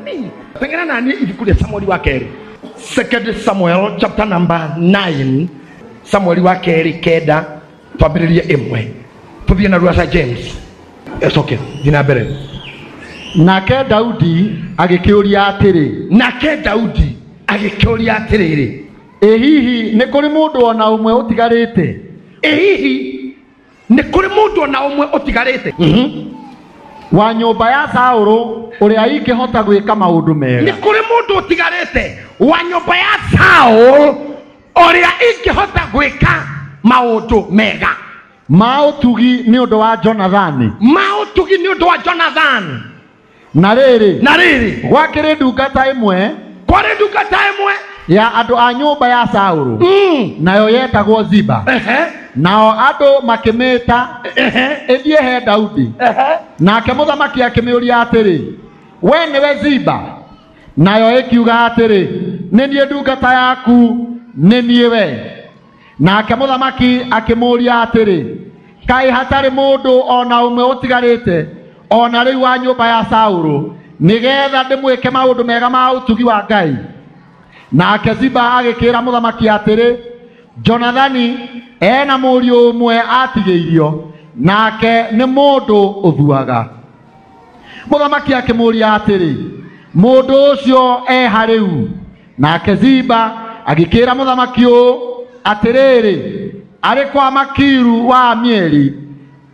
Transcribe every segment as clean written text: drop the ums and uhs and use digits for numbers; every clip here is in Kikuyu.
Me. Teng'era na niĩ ibuku rĩa Samueli wa kerĩ. Second Samuel chapter number 9. Samueli wa kerĩ 9 twambĩrĩrie 1. Tũthiĩ na Ruasa James. It's okay. Thiĩ na mbere. Nake Daudi agĩkĩũria atĩrĩ. Nake Daudi agĩkĩũria atĩrĩrĩ. Ĩ hihi nĩ kũrĩ mũndũ ona ũmwe ũtigarĩte? Ĩ hihi nĩ kũrĩ mũndũ ona ũmwe ũtigarĩte? Wa nyũmba ya Saũlũ ũrĩa ingĩhota gwĩka maũndũ mega. Nĩ kũrĩ mũndũ ũtigarĩte wa nyũmba ya Saũlũ ũrĩa ingĩhota gwĩka maũndũ mega. Ma ũtugi nĩ ũndũ wa Jonathani. Ma ũtugi nĩ ũndũ wa Jonathani. Na rĩrĩ. Na rĩrĩ. Gwakĩrĩ ndungata ĩmwe. Kwarĩ ndungata ĩmwe. Ya andũ a nyũmba ya Saũlũ. Nayo yetagwo Ziba. Nao andũ makĩmĩta ĩthiĩ he Daudi. Nake mũthamaki akĩmĩũria atĩrĩ, we nĩwe Ziba? Nayo ĩkiuga atĩrĩ, nĩ niĩ ndungata yaku, nĩ niĩ we. Nake mũthamaki akĩmũũria atĩrĩ, kaĩ hatarĩ mũndũ ona ũmwe ũtigarĩte ona rĩu wa nyũmba ya Saũlũ, nĩgetha ndĩmwĩke maũndũ mega ma ũtugi wa Ngai? Nake Ziba agĩkĩra mũthamaki atĩrĩ, Jonathani ena mũriũ ũmwe atigĩirio, nake nĩ mũndũ ũthuaga. Mũthamaki akĩmũũria atĩrĩ, mũndũ ũcio e ha rĩu? Nake Ziba agĩkĩra mũthamaki ũũ, atĩrĩrĩ, arĩ kwa Makiru wa Amieli,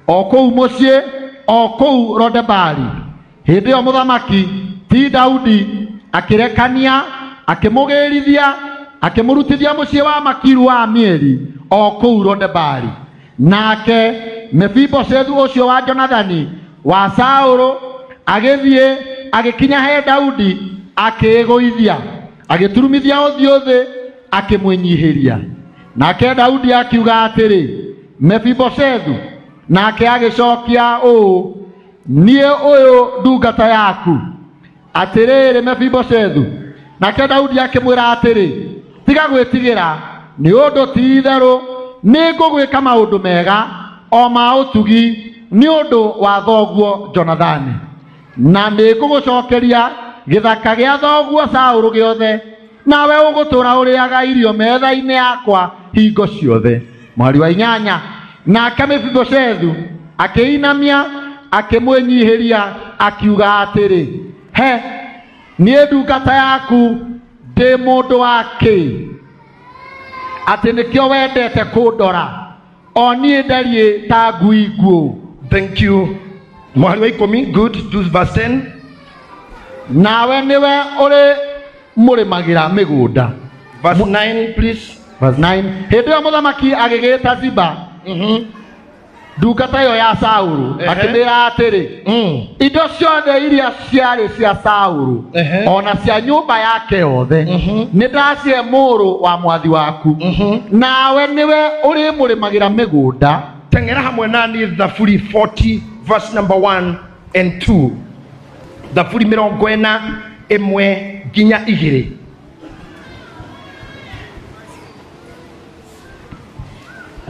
o kũu mũciĩ, o kũu Rodebari. Hĩndĩ ĩyo mũthamaki ti Daudi akĩrekania, akĩmũgĩrithia, akĩmũrutithia mũciĩ wa Makiru wa Amieli, o kũu Rodebari. Nake Mefiboshethu ũcio wa Jonathani wa Saũlũ agĩthiĩ agĩkinya he Daudi, akĩĩgũithia, agĩturumithia ũthiũ thĩ, akĩmwĩnyihĩria. Nake Daudi akiuga atĩrĩ, Mefiboshethu. Nake agĩcokia ũũ, niĩ ũyũ ndungata yaku. Atĩrĩrĩ Mefiboshethu. Nake Daudi akĩmwĩra atĩrĩ, tiga gwĩtigĩra, nĩ ũndũ ti itherũ nĩ ngũgwĩka maũndũ mega o ma ũtugi nĩ ũndũ wa thoguo Jonathani, na nĩ ngũgũcokeria gĩthaka gĩa thoguo Saũlũ gĩothe, nawe ũgũtũũra ũrĩaga irio metha-inĩ yakwa hingo ciothe. Mweri wa 8. Nake Mefiboshethu akĩinamia, akĩmwĩnyihĩria, akiuga atĩrĩ, he niĩ ndungata yaku ndĩ mũndũ wa kĩ, atĩ nĩkĩo wendete kũndora, o niĩ ndariĩ ta ngui nguũ. Thank you. Mweri wa 10, good, to verse 10. Nawe nĩwe ũrĩ mũrĩmagĩra mĩgũnda. Verse 9, please. Verse 9. Hĩndĩ ĩyo mũthamaki agĩgĩta Ziba, ndungata ĩyo ya Saũlũ, akĩmĩĩra atĩrĩ, indo ciothe iria ciarĩ cia Saũlũ, ona cia nyũmba yake yothe, nĩ ndacihe mũrũ wa mwathi waku, nawe nĩwe ũrĩmũrĩmagĩra mĩgũnda. Teng'era hamwe na niĩ Thaburi 40 verse number 1 and 2. Thaburi 41 nginya 2.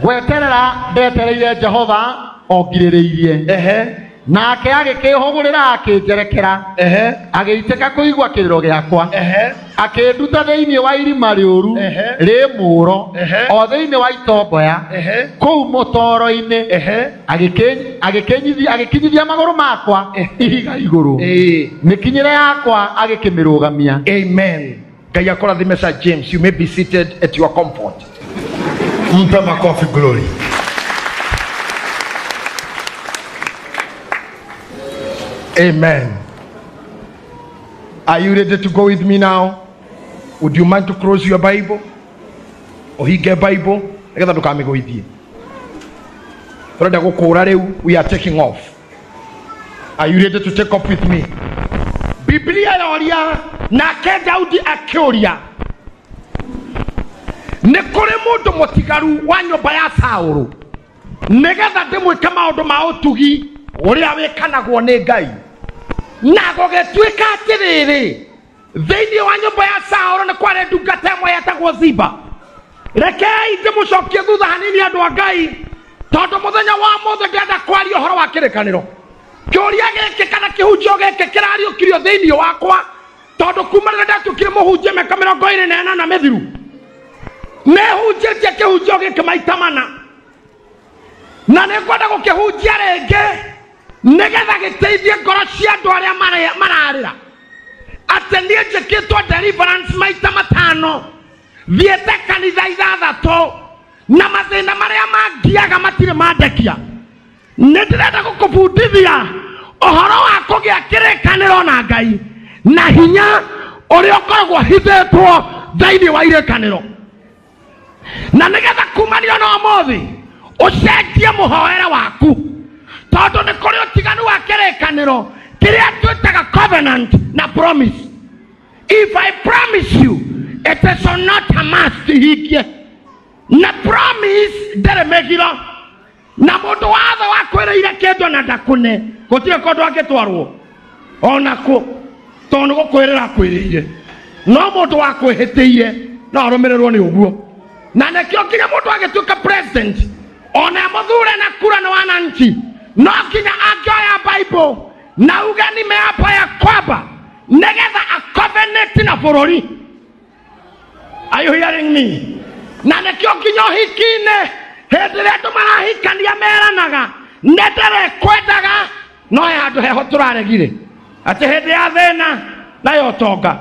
Gweterera ndetereire Jehova o ngirĩrĩirie. Nake agĩkĩhũgũrĩra akĩnjerekera, agĩitĩka kũigua kĩrĩro gĩakwa, akĩnduta thĩinĩ wa irima rĩũru rĩ mũũro, o thĩinĩ wa itomboya, kũu mũtoro-inĩ, agĩkinyithia magũrũ makwa ihiga igũrũ, mĩkinyĩre yakwa agĩkĩmĩrũgamia. Amen. Ngai akũrathime Sir James. You may be seated at your comfort. Mpe makofi glory. Amen. Are you ready to go with me now? Would you mind to close your Bible? Ũhinge Bible nĩgetha ndũkamĩgũithie. Tũrenda gũkũra rĩu, we are taking off. Are you ready to take off with me? Biblia yoria, nake Daudi akĩũria, nĩ kũrĩ mũndũ mũtigaru wa nyũmba ya Saũlũ, nĩgetha ndĩmwĩke maũndũ ma ũtugi ũrĩa wĩkanagwo nĩ Ngai. Na gũgĩtuĩka atĩrĩrĩ, thĩinĩ wa nyũmba ya Saũlũ nĩ kwarĩ ndungata ĩmwe yetagwo Ziba. Rekei ndĩmũcokie thutha hanini andũ a Ngai, tondũ mũthenya wa mũthĩ ndĩrenda kwaria ũhoro wa kĩrĩkanĩro. Kĩũria gĩkĩ kana kĩhunjio gĩkĩ kĩrariũkirio thĩinĩ wakwa Tondũ kuma rĩrĩa ndatuĩkire mũhunjia mĩaka 28 mĩthiru, nĩhunjĩtie kĩhunjio gĩkĩ maita mana, na nĩngwenda gũkĩhunjia rĩngĩ nĩgetha gĩteithie ngoro cia andũ arĩa mararĩra. Atĩ niĩ njĩkĩtwo deliverance maita 5, thiĩte kanitha 6, na mathĩna marĩa mangiaga matirĩ mandekia. Nĩ ndĩrenda gũkũbundithia ũhoro wa kũgĩa kĩrĩkanĩro na Ngai na hinya ũrĩa ũkoragwo hithĩtwo thĩinĩ wa irĩkanĩro, na nĩgetha kumanio na ũmũthĩ ũcenjie mũhoere waku, tondũ nĩ kũrĩ ũtiganu wa kĩrĩkanĩro kĩrĩa twĩtaga covenant na promise. If I promise you, it is not a must hingie. Na promise ndĩrĩ mĩgiro, na mũndũ watho wakwĩrĩire kĩndũ na ndakũne, gũtirĩ kũndũ angĩtwarwo onakũ, tondũ nĩ gũkwĩrĩra akwĩrĩire. No mũndũ wakwĩhĩtĩire no arũmĩrĩrwo nĩ ũguo. Na nĩkĩo nginya mũndũ agĩtuĩka president, ona mũthure na kura nĩ wananchi, no nginya angĩoya Bible na uge nimeapa ya kwamba nĩgetha acovenant na bũrũri. Are you hearing me? Na nĩkĩo nginya ũhiki-inĩ hĩndĩ ĩrĩa andũ marahikania meranaga nĩ ndĩrĩkwendaga, no he handũ heho tũraregire atĩ hĩndĩ ya thĩna na ya ũtonga.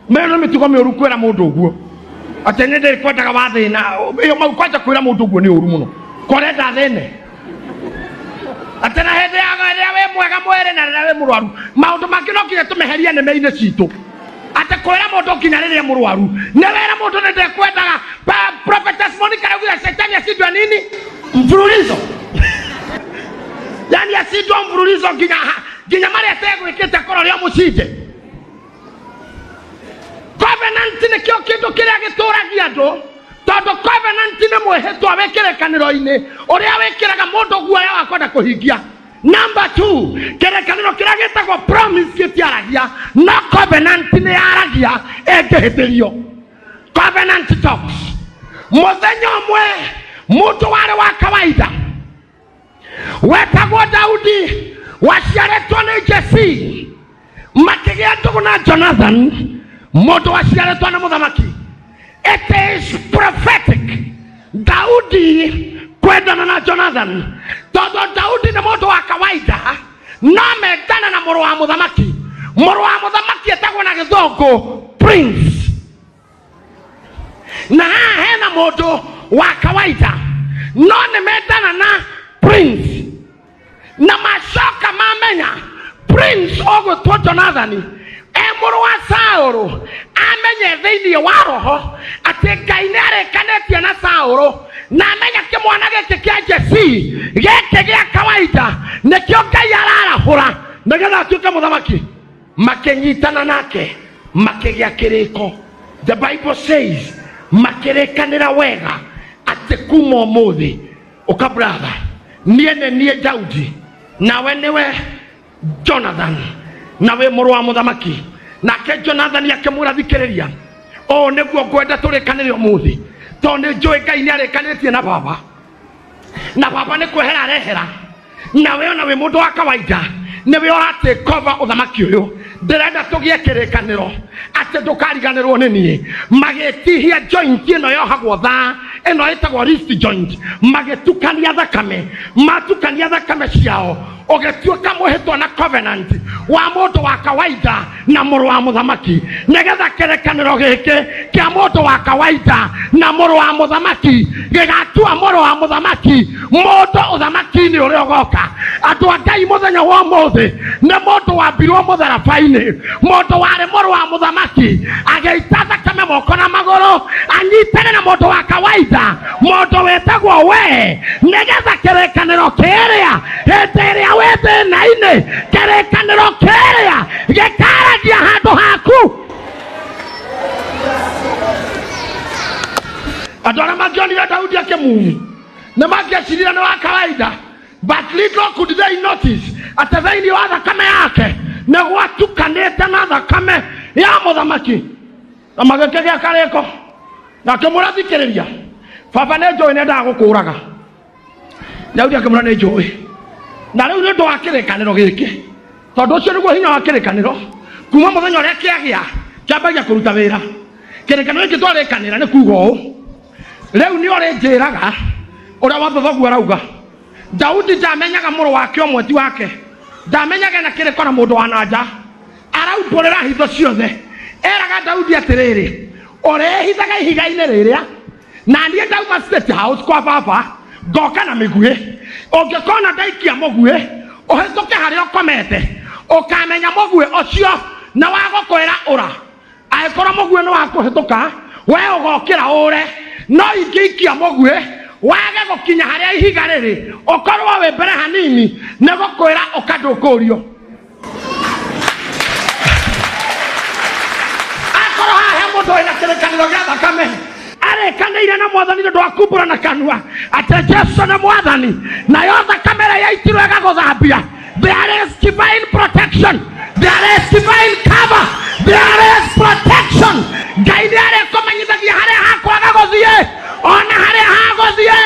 Mĩno nĩ mĩtugo mĩũru kwĩra mũndũ ũguo atĩ nĩ ndĩrĩkwendaga wa thĩna. Ĩyo mau kwanja kwĩra mũndũ ũguo nĩ ũru mũno, korenda thĩne atĩ na hĩndĩ ya rĩrĩa wĩ mwega mwĩrĩ na rĩrĩa wĩ mũrwaru, maũndũ mangĩ no nginya tũmeherie nĩme-inĩ citũ. Atĩ kwĩra mũndũ nginya rĩrĩa mũrwaru nĩ wĩra mũndũ nĩ ndĩkwendaga. Prophetess Monica araugire shetani acindwe nini mfululizo, yani acindwo mfululizo nginya marĩa ategwĩkĩte korwo rĩo mũcinde. Covenant nĩkĩo kĩndũ kĩrĩa gĩtũragia andũ, tondũ covenant nĩ mwĩhĩtwa wĩ kĩrĩkanĩro-inĩ ũrĩa wĩkĩraga mũndũ guoya wa kwenda kũhingia. Number 2, kĩrĩkanĩro kĩrĩa gĩtagwo promise gĩtiaragia, no covenant nĩ yaragia ĩngĩhĩtĩrio. Covenant talks. Mũthenya ũmwe mũndũ warĩ wa kawaida wetagwo Daudi, waciarĩtwo nĩ Jesse, makĩgĩa ndũgũ na Jonathan, mũndũ waciarĩtwo nĩ mũthamaki. It is prophetic Daudi kwendana na Jonathan, tondũ Daudi nĩ mũndũ wa kawaida no mendana na mũrũ wa mũthamaki. Mũrũ wa mũthamaki etagwo na gĩthũngũ prince, na haha hena mũndũ wa kawaida no nĩ mendana na prince, na macoka mamenya prince ũgwĩtwo Jonathan e mũrũ wa Saũlũ, amenye thĩinĩ wa roho atĩ Ngai nĩ arĩkanĩtie na Saũlũ, na amenya kĩmwana gĩkĩ kĩa Jesse gĩkĩ gĩa kawaida nĩkĩo Ngai ararahũra nĩgetha atuĩke mũthamaki. Makĩnyitana nake makĩgĩa kĩrĩko. The Bible says makĩrĩkanĩra wega atĩ kuma ũmũthĩ ũka brother, niĩ nĩ niĩ Daudi nawe nĩwe Jonathan, nawe mũrũ wa mũthamaki. Nake Jonathan akĩmwĩra thikĩrĩria, ũũ nĩguo ngwenda tũrĩkanĩre ũmũthĩ, tondũ nĩ njũĩ Ngai nĩ arĩkanĩtie na baba, na baba nĩ kwehera arehera, nawe ona wĩ mũndũ wa kawaida nĩwe ũratake over ũthamaki ũyũ. Ndĩrenda tũgĩe kĩrĩkanĩro atĩ ndũkariganĩrwo nĩ niĩ. Magĩtihia joint ĩno yohagwo thaa, ĩno ĩtagwo wrist joint, magĩtukania thakame, matukania thakame ciao, ũgĩtuĩka mwĩhĩtwa na covenant wa mũndũ wa kawaida na mũrũ wa mũthamaki, nĩgetha kĩrĩkanĩro gĩkĩ kĩa mũndũ wa kawaida na mũrũ wa mũthamaki gĩgatua mũrũ wa mũthamaki mũndũ ũthamaki-inĩ ũrĩa ũgoka. Andũ a Ngai mũthenya wa ũmũthĩ nĩ mũndũ wambirwo mũtharaba-inĩ, mũndũ warĩ mũrũ wa mũthamaki agĩita thakame moko na magũrũ, anyitane na mũndũ wa kawaida, mũndũ wĩtagwo we, nĩgetha kĩrĩkanĩro kĩrĩa hĩndĩ ĩrĩa wĩ thĩna-inĩ, kĩrĩkanĩro kĩrĩa gĩkaragia handũ haku. Andũ arĩa mangĩonire Daudi akĩmove nĩ mangĩecirire nĩ wa kawaida, but little could they notice atĩ thĩinĩ wa thakame yake nĩ gwatukanĩte na thakame ya mũthamaki. Na magĩkĩgĩa karĩko, na akĩmwĩra thikĩrĩria, baba nĩ njũĩ nĩendaga gũkũraga. Daudi akĩmwĩra nĩ njũĩ, na rĩu nĩ ũndũ wa kĩrĩkanĩro gĩkĩ, tondũ ũcio nĩguo hinya wa kĩrĩkanĩro, kuma mũthenya ũrĩa kĩagĩa Kĩambagia kũruta wĩra. Kĩrĩkanĩro gĩkĩ twarĩkanĩra nĩ kuga ũũ. Rĩu nĩ ũrĩnjĩraga ũrĩa watho thoguo arauga. Daudi ndamenyaga mũrũ wake ũmwe ti wake. Ndamenyaga na kĩrĩko na mũndũ wa na nja. Araumbũrĩra hitho ciothe. Eraga Daudi atĩrĩrĩ, ũrĩhithaga ihiga-inĩ rĩrĩa na niĩ ndauma State House kwa baba ngoka na mĩguĩ. Ũngĩkona ndaikia mũguĩ ũhĩtũke harĩa ũkomete, ũkamenya mũguĩ ũcio na wa gũkwĩra ũra. Angĩkorwo mũguĩ nĩ wa kũhĩtũka, we ũgokĩra ũre. No ingĩikia mũguĩ wage gũkinya harĩa ihiga rĩrĩ, ũkorwo wĩ mbere hanini, nĩ gũkwĩra ũka ndũkũrio. Akorwo haha he mũndũ wĩna kĩrĩkanĩro gĩa thakame, arĩkanĩire na mwathani nĩ ũndũ wa kumbũra na kanua atĩ Jesu nĩ mwathani, nayo thakame ĩrĩa yaitirwo ĩgagũthambia. There is divine protection, there is divine cover, there is protection. Ngai nĩ arĩkũmenyithagia harĩa hakwaga gũthiĩ ona harĩa hagũthiĩ,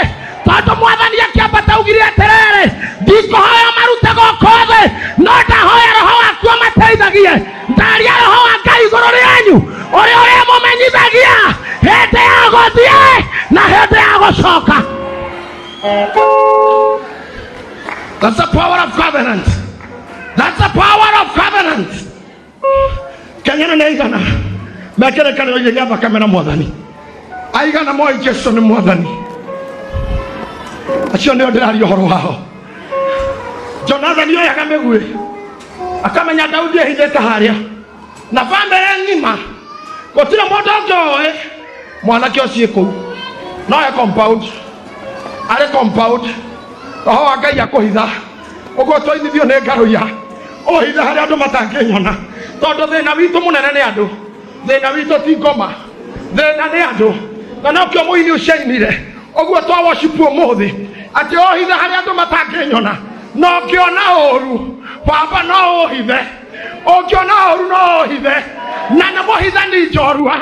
tondũ mwathani akĩambata augire atĩrĩrĩ, ndikũhoya marute gũkũ thĩ, no ndahoya roho waku ũmateithagie. Ndaria roho wa Ngai igũrũ rĩanyu ũrĩa ũrĩmũmenyithagia hĩndĩ ya gũthiĩ na hĩndĩ ya gũcoka. That's the power of covenant. That's the power of covenant. Kenyana nĩ aigana mekĩrĩkanĩro gĩa thakame na mwathani. Aigana moĩ Jesu nĩ mwathani. Acio nĩo ndĩraria ũhoro wao. Jonathani oyaga mĩguĩ akamenya Daudi ehithĩte harĩa na bamĩrĩ ng'ima gũtirĩ mũndũ ũngĩ ũĩ mwanake ũcio kũu, no e compound, arĩ compound. Roho wa Ngai akũhitha ũguo twaithithio nĩ ngarũiya, ũhithe harĩa andũ matangĩnyona, tondũ thĩna witũ mũnene nĩ andũ. Thĩna witũ ti ngoma, thĩna nĩ andũ. Na nokĩo mũini ũcio ainire ũguo twa worship ũmũthĩ, atĩ ũhithe harĩa andũ matangĩnyona. No ũngĩona ũru baba no ũhithe, ũngĩona ũru no ũhithe. Na nĩ mũhithani njorua,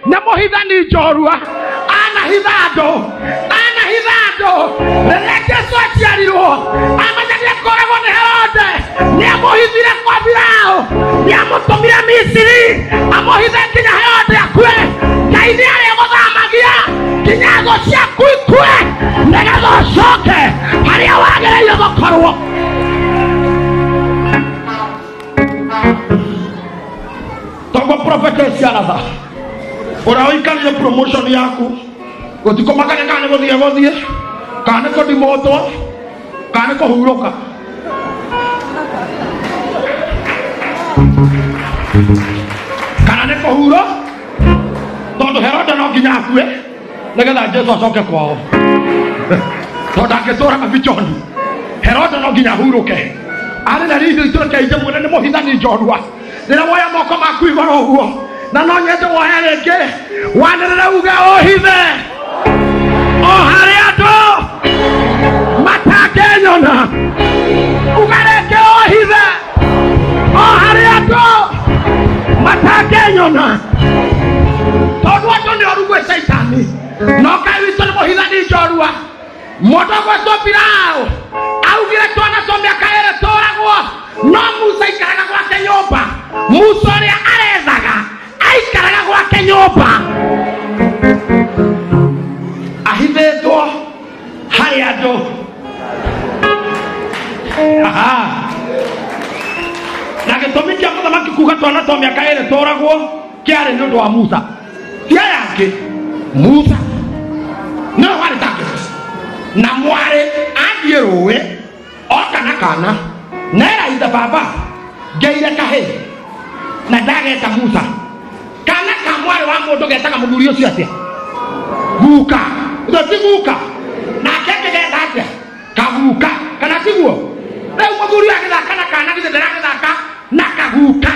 nĩ mũhithani njorua. Anahitha andũ, anahitha andũ. Rĩrĩa Jesu aciarirwo amenya nĩakoragwo nĩ Herode, nĩamũhithire kwa Firaũ, nĩamũtũmire Misiri amũhithe nginya Herode akue. Ngai nĩarĩgũthamagia nginya thũ ciaku ikue, nĩgetha ũcoke harĩa wagĩrĩire gũkorwo. Toguo prophetess Aratha ũrĩa ũikarire promotion yaku gũtikũmakania kana nĩ gũthiĩ gũthiĩ kana nĩ kũndimotwo kana nĩ kũhurũka. Kana nĩ kũhuro, tondũ Herode no nginya akue nĩgetha Jesu acoke kwao, tondũ angĩtũra mabichoni Herode no nginya ahurũke. Arĩ na riri itũreke ithe mwene nĩ mũhithani njorua. Rĩrĩa woya moko maku igũrũ ũguo, na no nyende woe rĩngĩ wanĩrĩre uge ũhithe o harĩa andũ matangĩnyona. Uga rĩngĩ ũhithe o harĩa andũ matangĩnyona, tondũ andũ nĩ oru gwĩ caitani, no Ngai witũ nĩ mũhithani njorua. Mũndũ ũgwĩtwo Firaũ augire twana twa mĩaka ĩrĩ tũragwo, no Musa aikaraga gwake nyũmba. Musa ũrĩa arethaga aikaraga gwake nyũmba, ahithĩtwo harĩ andũ. Na gĩtũmi kĩa mũthamaki kuga twana twa mĩaka ĩrĩ tũragwo kĩarĩ nĩ ũndũ wa Musa, ti aya angĩ. Musa nĩwe warĩ target, na mwarĩ athiĩ rũĩ oka na kana nera ithe baba ngeire kahĩ na ndageta Musa. Kana ka mwarĩ wa mũndũ getaga mũthuri ũcio atĩa? Guka. Ithe ti guka. Nake akĩgeta atĩa? Kaguka. Kana tiguo? Rĩu mũthuri agĩthaka na kana githĩ ndaragĩthaka na kaguka.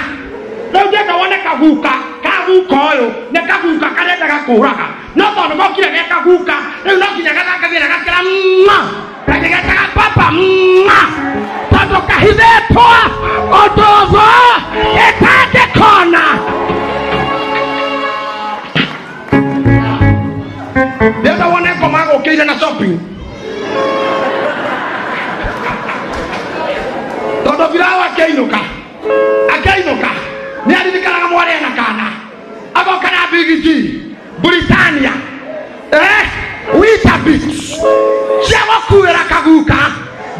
Rĩu ndĩrenda wone kaguka, kaguka ũyũ nĩ kaguka karendaga kũraga, no tondũ gokire ge kaguka rĩu no nginya gathakagie na gakĩra mwa, gagĩgetaga baba mwa, tondũ kahithĩtwo ũndũ thũ ĩtangĩkona. Ndĩrenda wone ngoma gũkĩire na shopping, tondũ Firaũ akĩinũka, akĩinũka nĩ aririkanaga mwarĩ ena kana. Rigiji Britannia Weetabix cia gũkuĩra kaguka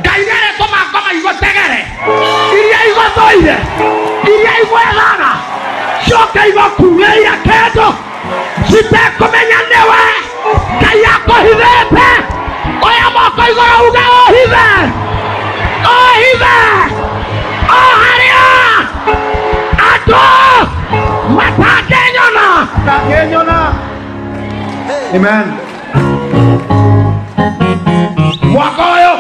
Ngai nĩarĩtũma ngoma igũtegere iria igũthũire iria igwethaga cioke igũkuĩire kĩndũ citekũmenya nĩwe Ngai akũhithĩte oya moko igũrũ uge ũhithe ũhithe o harĩa andũ matangĩnyona. Amen. Mwaka ũyũ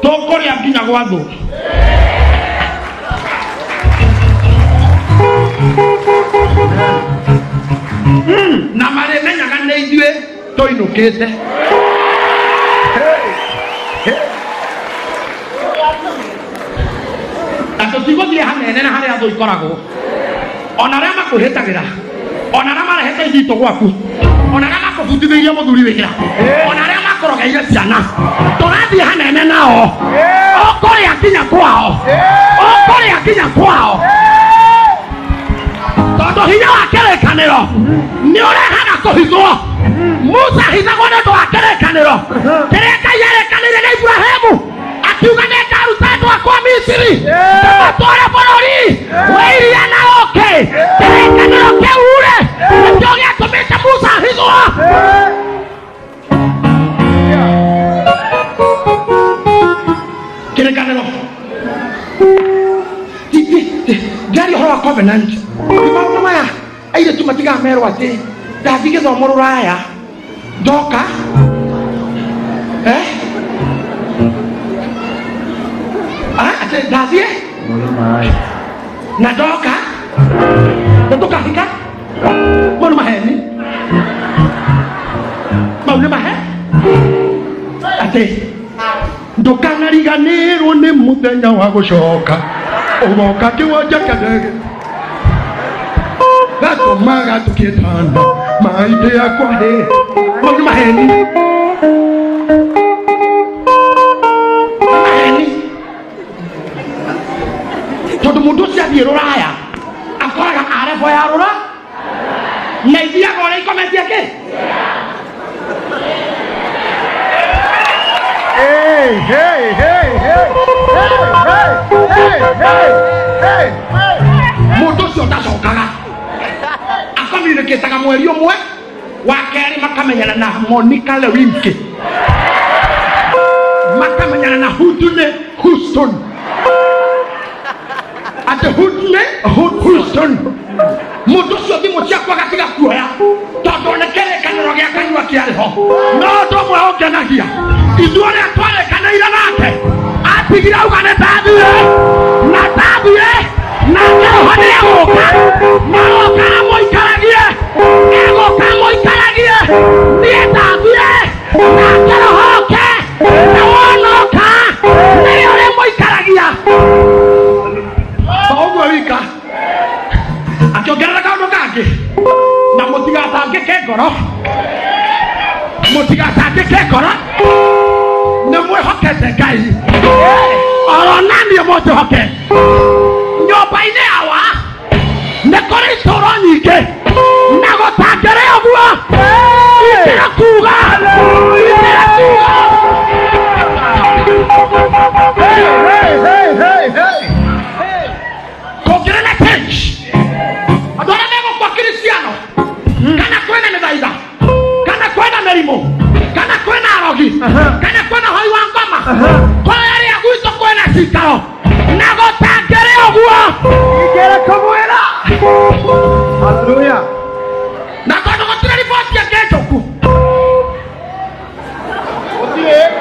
tũkũrĩa nginya gwa thũ. Na marĩmenyaga nĩ ithuĩ tũinũkĩte. Na tũtigũthiĩ hanene na harĩa thũ ikoragwo ona arĩa makwĩhĩtagĩra ona arĩa marehete ithitũ gwaku ona arĩa makũbutithĩirie mũthuri wĩra ona arĩa makũrogeire ciana tũrathiĩ hanene nao ũkũrĩa nginya kwao ũkũrĩa nginya kwao tondũ hinya wa kĩrĩkanĩro nĩ ũrehaga kũhithwo. Musa ahithagwo nĩ ũndũ wa kĩrĩkanĩro kĩrĩa Ngai erĩkanĩire na Ibrahimu akiuga nĩ ngaruta andũ akwa Misiri ndĩmatware bũrũri wa iria na ũũkĩ. Kĩrĩkanĩro kĩu rĩ nĩkĩo gĩatũmĩte Musa ahithwo. Kĩrĩkanĩro ndiaria ũhoro wa covenant nĩ maũndũ maya airĩtu matigamerwo atĩ ndathiĩ gĩthomo rũraya ndoka atĩ ndathiĩ na ndoka na tũkahika. Mau nĩ maheni, mau nĩ mahe atĩ ndũkanariganĩrwo nĩ mũthenya wa gũcoka ũgoka kĩwanja kĩa ndege gatũmaga tũkĩtana maitĩ yakwa hĩ. Mau nĩ maheni, maheni tondũ mũndũ ũcio athiĩ rũraya akoraga arebo ya rũra na ithiaga ũrĩa ikometie kĩ. Hey, hey, hey, hey, hey, hey, hey, hey. Mũndũ ũcio ndacokaga akomunicataga mweri ũmwe wa kerĩ makamenyana na Monica Lewinsky makamenyana na Whitney Houston atĩ Whitney Houston. Mũndũ ũcio thimũ ciakwa gatiga kuoya tondũ nĩ kĩrĩkanĩro gĩa kanyua kĩarĩ ho. No ũndũ ũmwe ũngenagia ithuĩ ũrĩa twarĩkanĩire nake atigire auga nĩ ndathiĩ na ndathiĩ nake roho nĩ egũka na oka amũikaragie egũka amũikaragie niĩ ndathiĩ nake roho oke na wonoka nĩwe ũrĩmũikaragia. To ũguo wika akĩongerera kaũndũ kangĩ na mũtigatangĩke ngoro mũtigatangĩke ngoro nĩ mwĩhokete Ngai oro naniĩ mũnjĩhoke. Nyũmba-inĩ yawa nĩ kũrĩ itũũro nyingĩ na gũtangĩrĩ ũguo itĩra kuga itĩra kuga. Kũngĩrĩ na change andũ arĩa megũkua Kristiano kana kwĩna mĩthaitha kana kwĩna mĩrimũ kana kwĩna arogi kana kwĩna hoi wa ngoma kũrĩa gwitũ kwĩna cikaro na gũtangĩrĩ ũguo Ingĩra kũmwĩra. Hallelujah. Na tondũ gũtirĩ riboti ĩngĩ njũku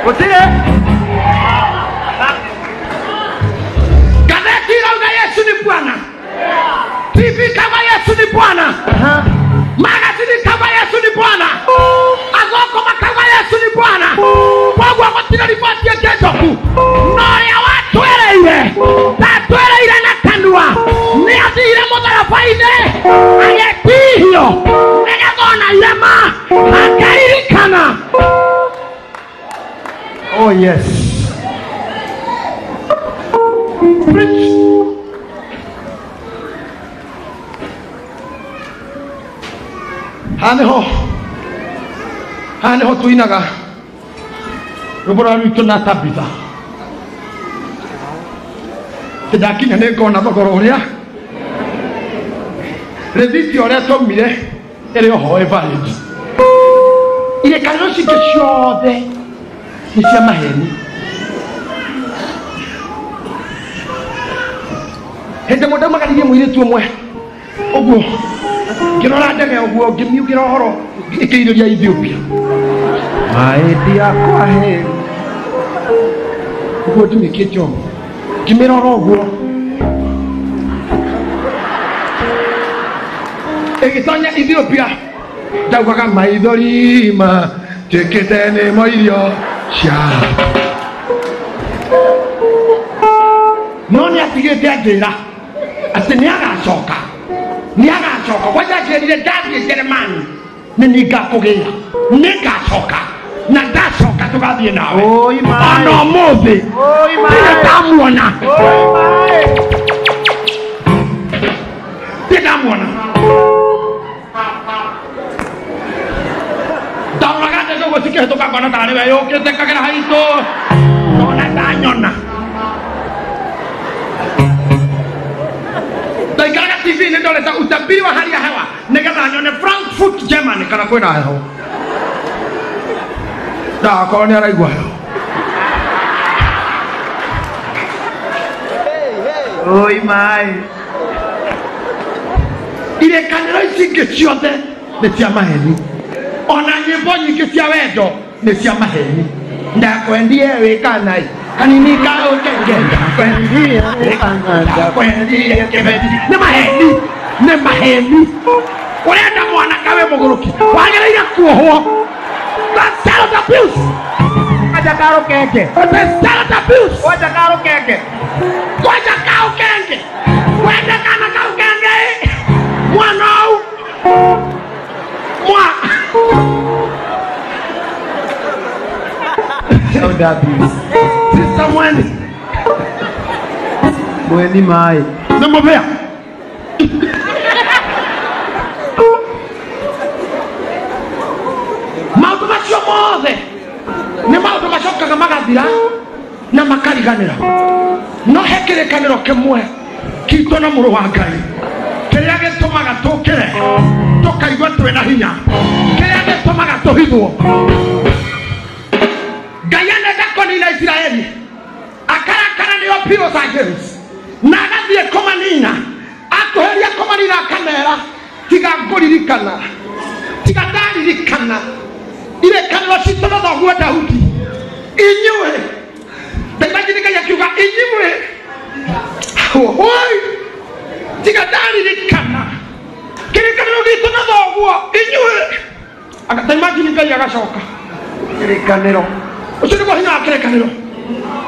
gũtirĩ ngathĩti irauga Yesu ni Bwana, TV kama Yesu ni Bwana, magazini kama Yesu ni Bwana, agoko makauga Yesu ni Bwana. Koguo gũtirĩ riboti ĩngĩ njũku no ũrĩa watwĩrĩire ndatwĩrĩire na kanua nĩ athire mũtharaba-inĩ agĩtihio nĩgetha ona irema akaririkana. Oh yes. Preach. Haha nĩho tuinaga rwĩmbo rũrĩa rwitũ na Tabitha. Ndakinya nĩ ngona thogora ũrĩa rĩthiti ũrĩa twaumire ĩrĩ oho ĩ valid. Irĩkanĩro ici ingĩ ciothe nĩ cia maheni. Hĩndĩ ĩmwe ndaumagaririe mũirĩtu ũmwe ũguo ngĩrora ndege ũguo ngĩmiugĩra ũhoro ĩkĩirĩria Ethiopia. Maĩ kwa heri. Ũguo ndimĩkĩte ũguo ngĩmĩrora ũguo ĩgĩtonya Ethiopia ndaugaga maithori ma tuĩkĩte nĩmo irio cia no nĩ atigĩte anjĩra atĩ nĩ agacoka kwanja anjĩrire ndathiĩ Jeremani nĩ niĩ ngakũgĩra nĩ ngacoka na ndacoka tũgathiĩ nawe ona ũmũthĩ ndirĩ ndamuona ndirĩ ndamuona ndaroraga ndege ũguo cikĩhĩtũka ngona tarĩ we yũkĩte kagera haitũ nona ndanyona ndaikaraga TV-inĩ ndorete utabiri wa hali ya hewa nĩgetha nyone Frankfurt Germany kana kwĩna heho ndakorwo nĩ araigua heho. Oi mai. Irĩkanĩro ici ingĩ ciothe nĩ cia maheni ona nyĩmbo nyingĩ cia wendo nĩ cia maheni. Ndakwendie wĩ kanai kanini ka ũkenge ndakwendie ndakwendie kĩbeti nĩ maheni nĩ maheni. Ũrenda mwanake wĩ mũgũrũki wagĩrĩire kuohwo. That's child abuse. Kwaja karo kenge. That's child abuse. Kwaja karo kenge. Kwaja karo kenge. Kwenda kana karo kenge. Mwana au. Mwa. Child abuse. Sister Mweni. Mweni mai. Namobea. Maũndũ macio mothe nĩ maũndũ macokaga magathira na makariganĩra no he kĩrĩkanĩro kĩmwe kitũ na mũrũ wa Ngai kĩrĩa gĩtũmaga tũkĩre tũkaigua twĩna hinya kĩrĩa gĩtũmaga tũhithwo. Ngai anenda kũnina Isiraeli akarakara nĩo Los Angeles na agathiĩ kũmanina akuhĩria kũmanina akamera tiga ngũririkana tiga ndaririkana irĩkanĩro citũ na thoguo Daudi inyuĩ ndaimagine Ngai akiuga inyuĩ oi tiga ndaririkana kĩrĩkanĩro gitũ na thoguo inyuĩ ndaimagine Ngai agacoka kĩrĩkanĩro ũcio nĩguo hinya wa kĩrĩkanĩro.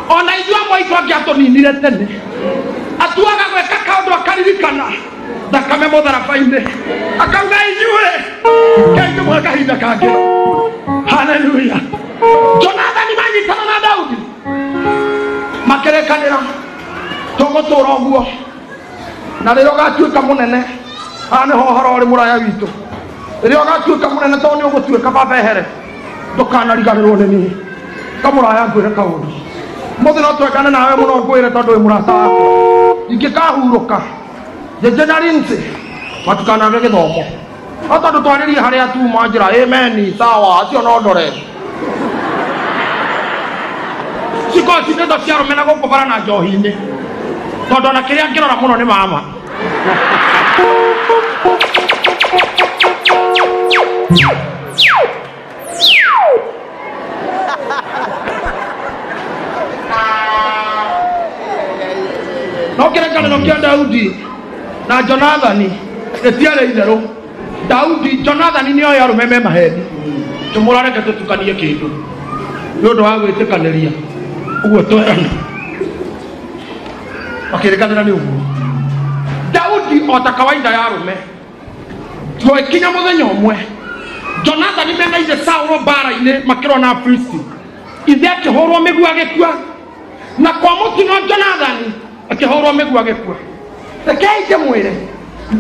Ona ithuĩ amwe aitũ angĩatũninire tene atuaga gwĩka kaũndũ akaririkana thakame mũtharaba-inĩ akauga inyuĩ Ngai ndĩmũhe kahinda kangĩ. Haleluya. Jonathani manyitana na Daudi makĩrĩkanĩra tũgũtũra ũguo na rĩrĩa ũgatuĩka mũnene haha nĩho ũhoro ũrĩ mũraya witũ rĩrĩa ũgatuĩka mũnene tondũ nĩ ũgũtuĩka baba ehere ndũkanariganĩrwo nĩ niĩ kamũraya ngwĩre kaũndũ mũthĩ no twekane nawe mũno ngwĩre tondũ wĩ mũrata wakwa ingĩkahurũka njenje rinsi matikanage gĩthomo no tondũ twarĩrie harĩa tuma njĩra ameni sawa acio no ndore cikorwo cinĩtwo cia arũme na gũkũ bara na njohi-inĩ tondũ ona kĩrĩa ngĩrora mũno nĩ mama. No kĩrĩkanĩro kĩa Daudi na Jonathani gĩtiarĩ itherũ. Daudi Jonathani nĩoĩ arũme me maheni tũmũroreke tũtukanie kĩndũ nĩ ũndũ wa gwĩtĩkanĩria ũguo twerana makĩrĩkanĩra nĩ ũguo. Daudi o ta kawaida ya arũme twĩkinya mũthenya ũmwe Jonathani mena ithe Saũlũ mbara-inĩ makĩrũa na Afilisti ithe akĩhũrwo mĩguĩ agĩkua na kwa mũtino Jonathani akĩhũrwo mĩguĩ agĩkua. Rekei ndĩmwĩre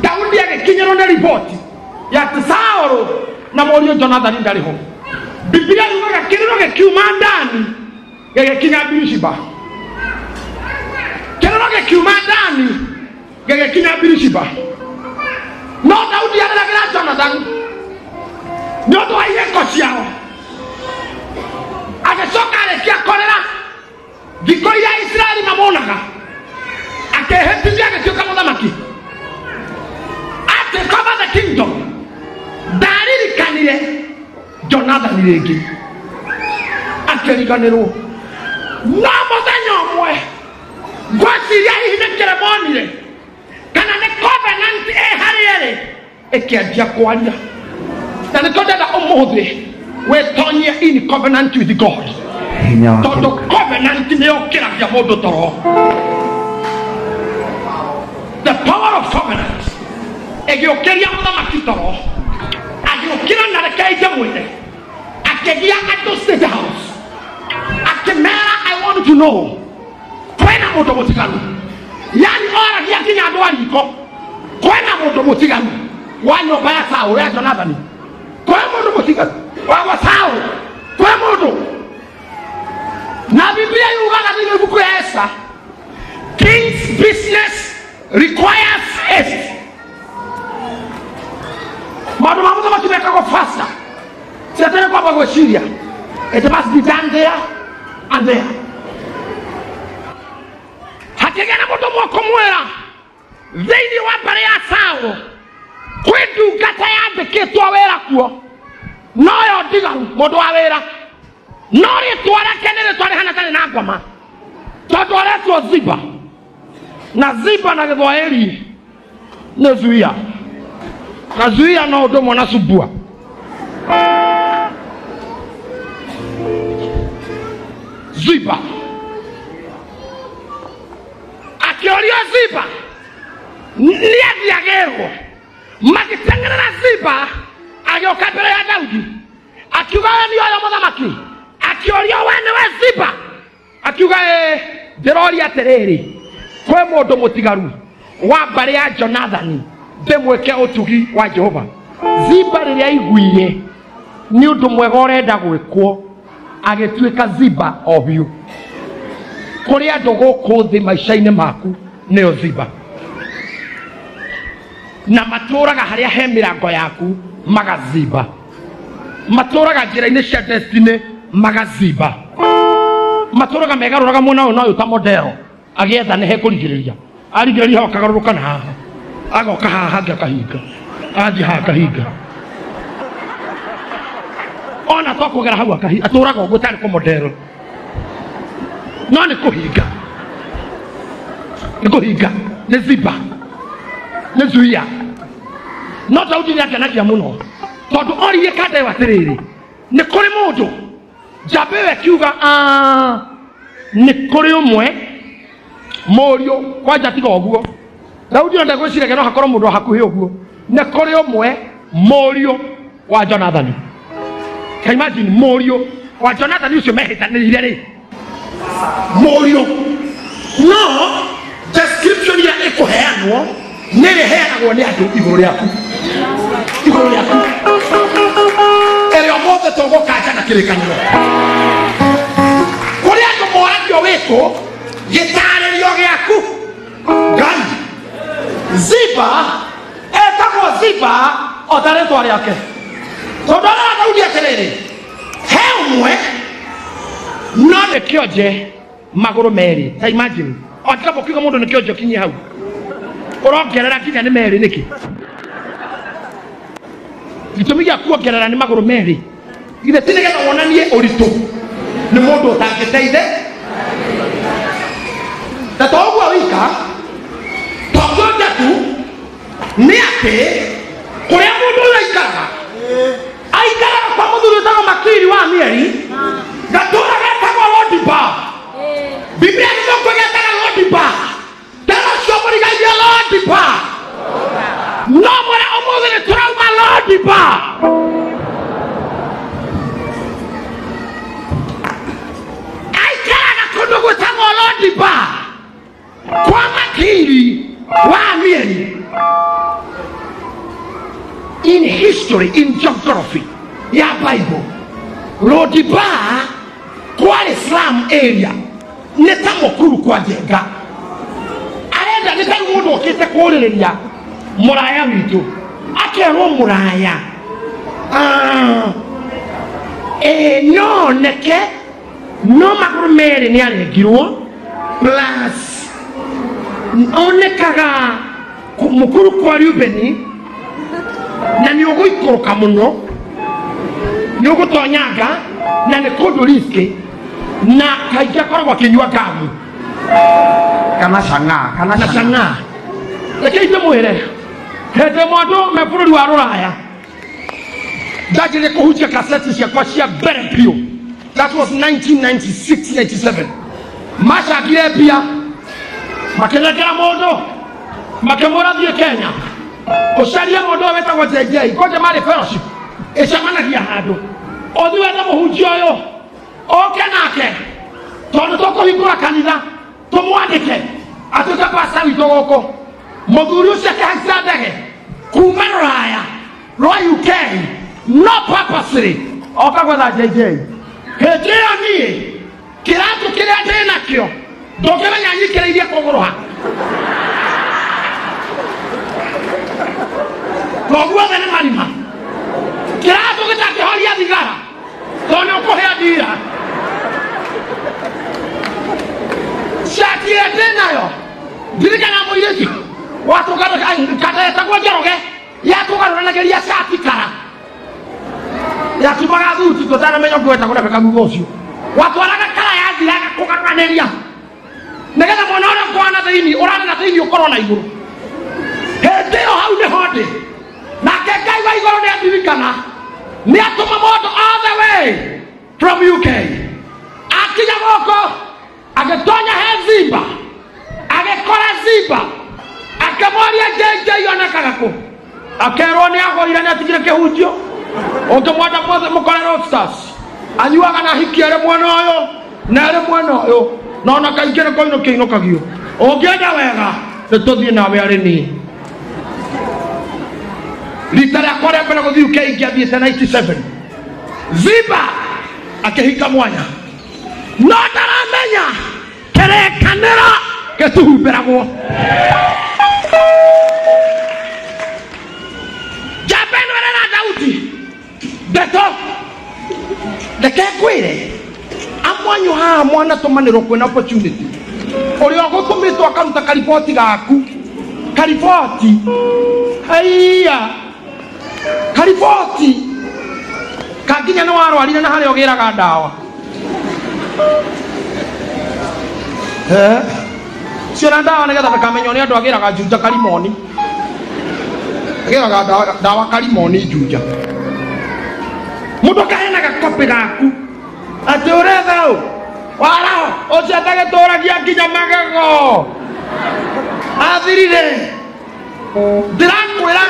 Daudi agĩkinyĩrwo nĩ riboti Ya Saũlũ na mũriũ Jonathani ndarĩ ho. Biblia yugaga kĩrĩro gĩkiuma Dani gĩgĩkinya Birishiba. Kĩrĩro gĩkiuma Dani gĩgĩkinya Birishiba. No Daudi areragĩra Jonathan nĩ ũndũ wa ihĩko ciao. Agĩcoka arĩkia kũrĩra thikũ iria Isiraeli mamuonaga, akĩhĩtithia agĩtuĩka mũthamaki. Atĩ cover the kingdom ndaririkanire Jonathan rĩngĩ, akĩriganĩrwo. No mũthenya ũmwe ngwĩciria hihi nĩ kĩrĩmonire kana nĩ covenant ĩ harĩ erĩ ĩkĩanjia kwaria. Na nĩkĩo ndenda ũmũthĩ wĩtonyie in covenant with God, tondũ covenant nĩ yũkĩragia mũndũ toro. The power of covenant ĩgĩũkĩria mũthamaki toro, agĩũkĩra na reke ndĩmwĩre, akĩgia andũ State House, akĩmera I want to know kwĩna mũndũ mũtiganu. Yani oragia nginya andũ a riko, kwĩna mũndũ mũtiganu wa nyũmba ya Saũlũ ya Jonathani, kwĩ mũndũ mũtiganu wa Saũlũ, kwĩ mũndũ. Na Biblia yugaga thĩinĩ wa ibuku ya Esta, king's business requires haste. Maũndũ ma mũthamaki mekagwo faster. Ciatere kwamba gwĩciria, it must be done there and there. Hakĩgĩa na mũndũ ũmwe ũkũmwĩra thĩinĩ wa mbarĩ ya Saũlũ kwĩ ndungata yandĩkĩtwo wĩra kuo, noyo ndigaru mũndũ wa wĩra, no rĩtwa rĩake nĩ rĩtwa rĩhana tarĩ na ngoma, tondũ aretwo Ziba, na Ziba na Gĩthwaĩri nĩ zuia, na zuia no ũndũ ũmwe na subua. Ziba akĩũrio Ziba nĩathiagĩrwo, magĩteng'erera Ziba agĩũka mbere ya Daudi akiuga we nĩ ũyũ mũthamaki. Akĩũrio we nĩwe Ziba, akiuga ĩĩ. Ndĩroria atĩrĩrĩ, kwĩ mũndũ mũtigaru wa mbarĩ ya Jonathani ndĩmwĩke ũtugi wa Jehova. Ziba rĩrĩa aiguire nĩ ũndũ mwega ũrenda gwĩkwo, agĩtuĩka Ziba o biũ. Kũrĩ andũ gũkũ thĩ maica-inĩ maku nĩo Ziba, na matũraga harĩa he mĩrango yaku magaziba, matũraga njĩra-inĩ cia destiny magaziba, matũraga megarũraga mwena ũyũ na ũyũ ta modelo, agĩetha nĩ hekũrigĩrĩria, arigĩrĩria hau akagarũrũka na haha, agoka haha hangĩ akahinga, athiĩ haha akahinga, ona to kũgera hau akahinga, atũraga ũguo tarĩ kũmodelo, no nĩ kũhinga, nĩ kũhinga, nĩ ziba, nĩ zuia. No Daudi nĩ akenagia mũno tondũ oririe kanda ĩyo atĩrĩrĩ, nĩ kũrĩ mũndũ njamba ĩyo ĩkiuga nĩ kũrĩ ũmwe mũriũ kwanja tiga ũguo. Daudi ona ndegwĩciragia no hakorwo mũndũ hakuhĩ ũguo. Nĩ kũrĩ ũmwe mũriũ wa Jonathani. Can you imagine mũriũ wa Jonathani ũcio mehĩtanĩire rĩ, mũriũ. No description ĩrĩa ĩkũheanwo nĩ ĩrĩheanagwo nĩ andũ igũrũ rĩaku, igũrũ rĩaku ĩrĩa ũmũthĩ tũgũkanja na kĩrĩkanĩro. Kũrĩ andũ moragio wĩkũ gĩtarĩrio gĩaku. Ngai Ziba etagwo Ziba o ta rĩtwa rĩake, tondũ arera Daudi atĩrĩrĩ, he ũmwe no nĩ kĩonje magũrũ merĩ. Ta imagine o tiga mũkiuga mũndũ nĩ kĩonje ũkinyie hau, ũrongerera nginya nĩ merĩ nĩkĩ? Gĩtũmi gĩa kuongerera nĩ magũrũ merĩ githĩ ti nĩgetha wonanie ũritũ nĩ mũndũ ũtangĩteithe. Na to ũguo wika, to kĩonje tu, nĩ atĩ kũrĩa mũndũ ũyũ aikaraga, aikaraga kwa mũthuri wĩtagwo Makiri wa Amieli, gatũũra getagwo Lodiba. Biblia gĩthũngũ getaga Lodiba, tena ũcio mũrigainie Lodiba. No mwĩre ũmũthĩ nĩ tũrauma Lodiba. Aikaraga kũndũ gwĩtagwo Lodiba kwa Makiri wa Amieli. In history, in geography ya Bible, Lodibar kwarĩ slum area, nĩ ta mũkuru kwa Njenga. Arenda nĩ ta rĩu mũndũ ũkĩte kũrĩrĩria mũraya witũ, akerwo mũraya no neke no magũrũ merĩ nĩ arengirwo, plus onekaga mũkuru kwa Rubeni, na nĩ ũgũikũrũka mũno, nĩ ũgũtonyanga, na nĩ kũndũ riski, na kaingĩ akoragwo akĩnyua ngamu kana chang'aa, kana na chang'aa. Reke ndĩmwĩre, hĩndĩ ĩmwe andũ me bũrũri wa Rũraya ndanjĩrĩrie kũhunjia kaseti ciakwa cia mbere biũ. That was 1996 97. Macangire mbia makĩnengera mũndũ, makĩmwĩra thiĩ Kenya ũcarie mũndũ ũyũ wĩtagwo JJ. Kwanja marĩ fellowship ĩcemanagia handũ, ũthiĩ wethe mũhunjia ũyũ oke nake, tondũ tũkũhingũra kanitha tũmwandĩke atuĩke pastor witũ gũkũ. Mũthuri ũcio akĩhaica ndege kuma Rũraya rwa UK, no purposely oka gwetha JJ. Hĩndĩ ĩyo niĩ kĩratũ kĩrĩa ndĩ nakĩo ndũngĩmenya nyikĩrĩirie kũgũrũ ha, koguo othe nĩ marima. Kĩratũ gĩtangĩhoria thigara tondũ nĩ ũkũhĩa ndira. Cati ĩrĩa ndĩ nayo ndirikana mũirĩtu watũkatagwo Njoroge yatũgarũranagĩria cati kara yatumaga thuti tũtanamenya ũngĩwetagwo na kagugo ũcio watwaraga kara yathiraga kũgarũranĩria nĩgetha mwana ũrĩa ũkorwo na thĩinĩ ũrarĩ na thĩinĩ ũkorwo na igũrũ. Hĩndĩ ĩyo hau nĩho ndĩ, nake Ngai wa igũrũ nĩandirikana, nĩatũma mũndũ all the way from UK. Akinya gũkũ agĩtonya he Ziba, agĩkora Ziba, akĩmũria JJ onekaga kũ, akerwo nĩ agũrire nĩ atigire kĩhunjio. Ũngĩmwenda mũkore Roadsters, anyuaga na hiki arĩ mwena ũyũ na arĩ mwena ũyũ, na ona kaingĩ nĩ kũinũkio inũkagio. Ũngĩenda wega nĩ tũthiĩ nawe arĩ niĩ. Rita rĩakwa rĩa mbere gũthiĩ UK ingĩathiĩte 97. Ziba akĩhinga mwanya, no ndaramenya kĩrĩkanĩro gĩtuhumbĩragwo. Njamba ĩno ĩrera Daudi ndeto, reke ngwĩre amwanyu haha mwanatũmanĩrwo kwĩna opportunity, ũrĩa ũgũtũmĩtwo akaruta kariboti gaku, kariboti haiya, kariboti kanginya nĩ warwarire na harĩa ũgĩraga ndawa ciona ndawa nĩgetha ndakamenywo nĩ andũ agĩraga Juja karimoni, agĩraga ndawa karimoni Juja. Mũndũ akaheanaga kopĩ gaku atĩ ũretha ũ waraho ũcio atagĩtũragia nginya magego athirire. Ndĩrakwĩra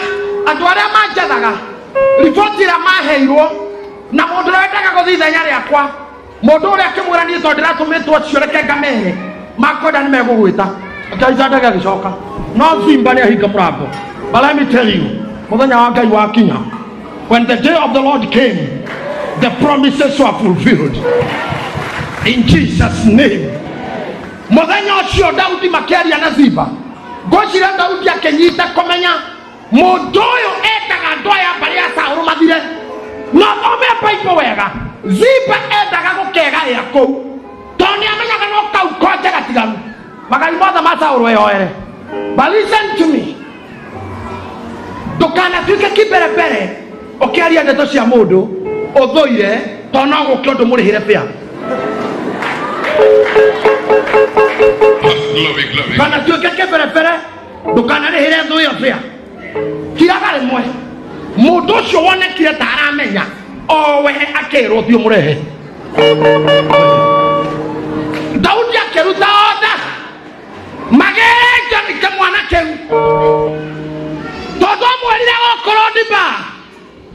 andũ arĩa manjathaga riboti ĩrĩa maheirwo na mũndũ ũrĩa wendaga gũthiĩ ithenya rĩakwa, mũndũ ũrĩa akĩmwĩra niĩ tondũ ndĩratũmĩtwo acio reke ngamere makwenda nĩ megũgwĩta. Akĩhaica ndege agĩcoka, no Zimba nĩ ahinga mũrango. But let me tell you, mũthenya wa Ngai wakinya, when the day of the Lord came, the promises were fulfilled in Jesus' name. Mũthenya ũcio Daudi makĩaria na Ziba, ngwĩciria Daudi akĩnyita kũmenya mũndũ ũyũ endaga andũ aya mbarĩ ya Saũlũ mathire. No thome Bible wega, Ziba endaga gũkegaĩra kũu tondũ nĩamenyaga no kau konje gatiganu magai mothe ma Saũlũ eyoere. But listen to me, ndũkanatuĩke kĩmberembere ũkĩaria ndeto cia mũndũ ũthũire tondũ no gũke ũndũ mũrĩhĩre bĩa. Ndũkanatuĩke kĩmberembere, ndũkanarĩhĩre thũ ĩyo bĩa. Kiraga rĩmwe mũndũ ũcio wonekire ta aramenya owe akĩrwo thiĩ ũmũrehe. Daudi akĩruta order magĩre kĩmwana kĩu, tondũ amwĩrire okorwo Ndiba